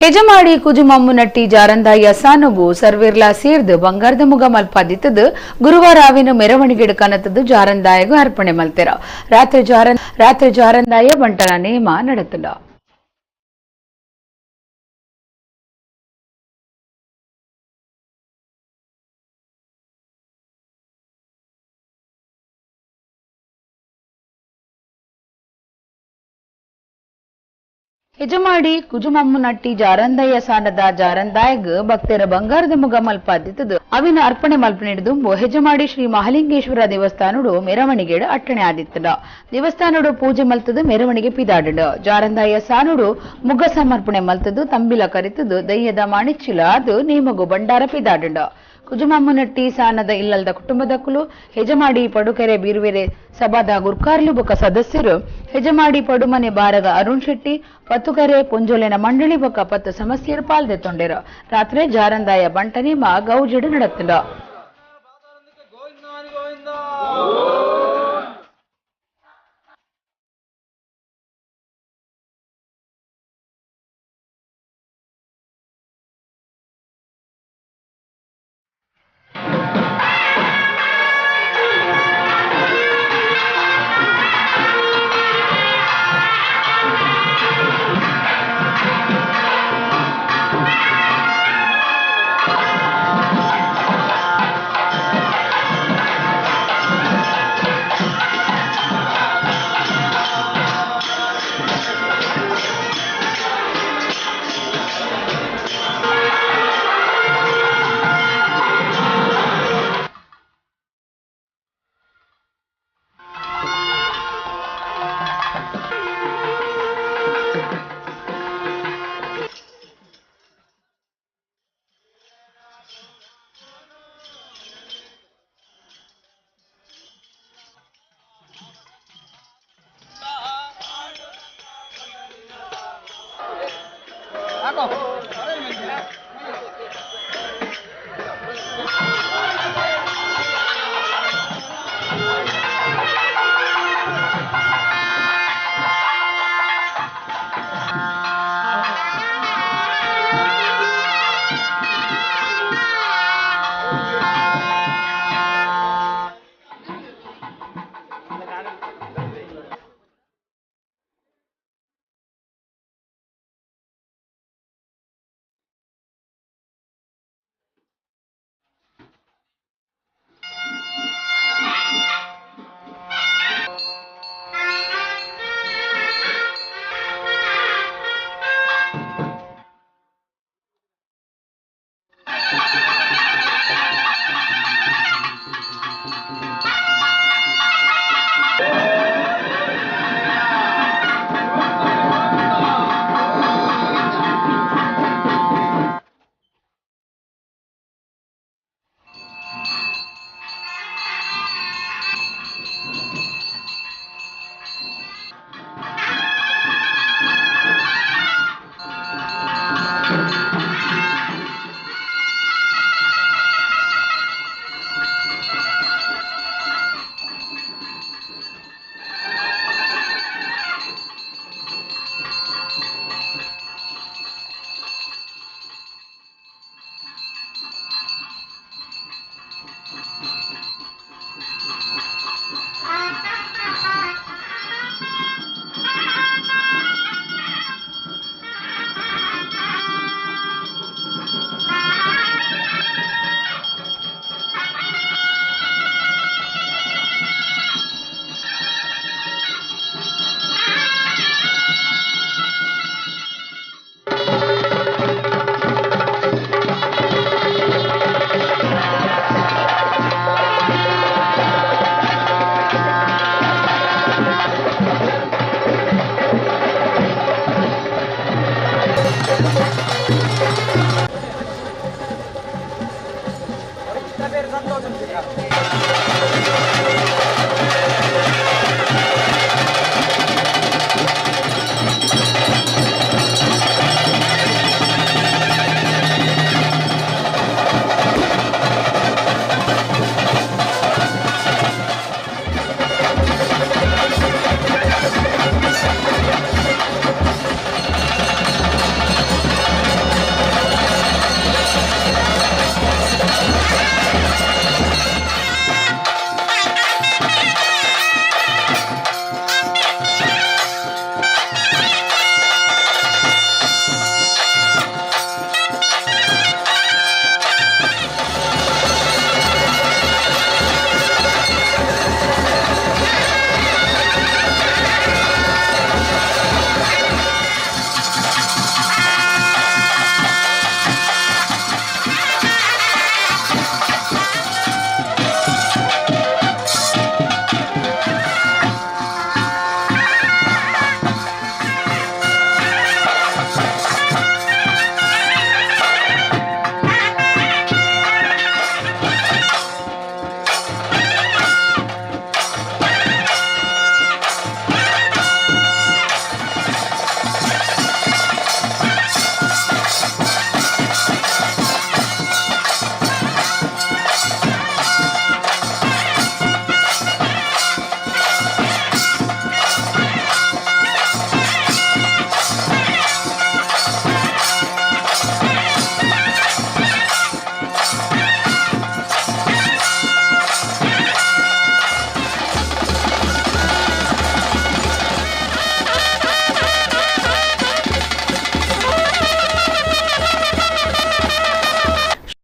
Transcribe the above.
Hejamadi ಕುಜುಮಮ್ಮುನಟ್ಟಿ Jarandaya ಸಾನುಗು ಸರ್ವಿರ್ಲಾ ಸೇರ್ದು ಬಂಗಾರದ ಮುಗ ಮಲ್ಪಾದಿತ್ತದು ಗುರುವಾರ ಅವಿನ ಮೆರವಣಿಗೆ ಕನತದ್ದು ಜಾರಂದಾಯಗೂ ಅರ್ಪಣೆ ಮಲ್ತೆರ. ರಾತ್ರಿ ಜಾರಂದಾಯ ಬಂಟನ ನೇಮ ನಡೆತದ. ಹೆಜಮಾಡಿ ಕುಜುಮಮ್ಮನಟ್ಟಿ ಜಾರಂದಾಯ ಸಾನದ ಜಾರಂದಾಯಗ್ ಭಕ್ತರ ಬಂಗಾರದ ಮುಗ ಮಲ್ಪಾದಿತ್ತದು ಅವಿನ ಅರ್ಪಣೆ ಮಲ್ಪನಿಡ್ದುಂಬು ಹೆಜಮಾಡಿ ಶ್ರೀ ಮಹಾಲಿಂಗೇಶ್ವರ ದೇವಸ್ಥಾನಡು ಮೆರವಣಿಗೆಡು ಅಟ್ಟಣೆ ಆದಿತ್ತದ. ದೇವಸ್ಥಾನಡು ಪೂಜೆ ಮಲ್ತದು ಮೆರವಣಿಗೆ ಪಿದಾಡಡು. ಜಾರಂದಾಯ ಸಾನುಡು ಮುಗ ಸಮರ್ಪಣೆ ಮಲ್ತದು ತಂಬಿಲ ಕರಿತದು ದಯ್ಯದ ಮಾಣಿಚ್ಚಿಲ ಅದು ನೇಮಗು ಭಂಡಾರ ಪಿದಾಡಂಡು. ಕುಜುಮಮ್ಮನಟ್ಟಿ ಸಾನದ ಇಲ್ಲಲ್ದ ಕುಟುಂಬದಕ್ಕಲು ಹೆಜಮಾಡಿ ಪಡುಕೆರೆ ಬೀರುವೆರೆ ಸಭಾದ ಗುರ್ಕಾರ್ಲು ಬೊಕ ಸದಸ್ಯರು ಹೆಜಮಾಡಿ ಪಡುಮನೆ ಬಾರಗ ಅರುಣ್ ಶೆಟ್ಟಿ ಪತ್ತುಕರೆ ಪೊಂಜೋಲೆನ ಮಂಡಳಿ ಬೊಕ ಪತ್ತು ಸಮಸ್ಯೆರು ಪಾಲ್ದೆ ತೊಂಡೆರು. ರಾತ್ರಿ ಜಾರಂದಾಯ ಬಂಟನೆ ಮಾ ಗೌಜಿಡು ನಡತ್ತಂಡ. Go.